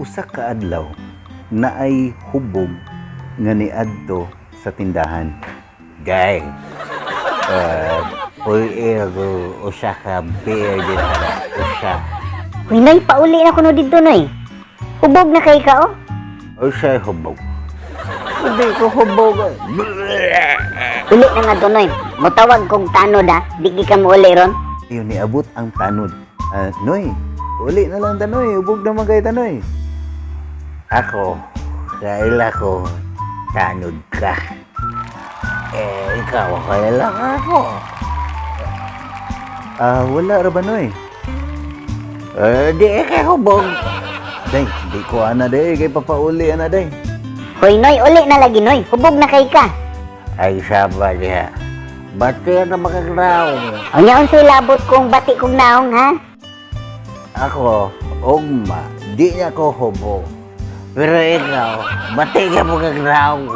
Usa ka adlaw, naay hubog nga niadto sa tindahan. Day, uy, ko usa ka beer din na usa. Uy, Noy, pauli na kuno didto, Noy. Hubog na kay ka, oh. Usa hubog. Hindi ko hubog. Uli na nga to, Noy. Mutawag kong tanod, ha. Di ka mo uli ron. Iyon niabot ang tanod. Ah, Noy, uli na lang tanoy, hubog naman kay tanoy. Ako, kaila ko, tanod ka. Eh, ikaw, kaila ka ako. Ah, wala ra ba, Noy? Eh, di ka hubog. Day, di ko ana day, kay papauli ana day. Hoy, Noy, uli na lagi, Noy. Hubog na kay ka. Ay, sama niya. Bati na makagraong. Unya, unsay labot kong bati kong naong, ha? Ako, ugma, di niya ko hubog. Pero ikaw, bati ka makagraong.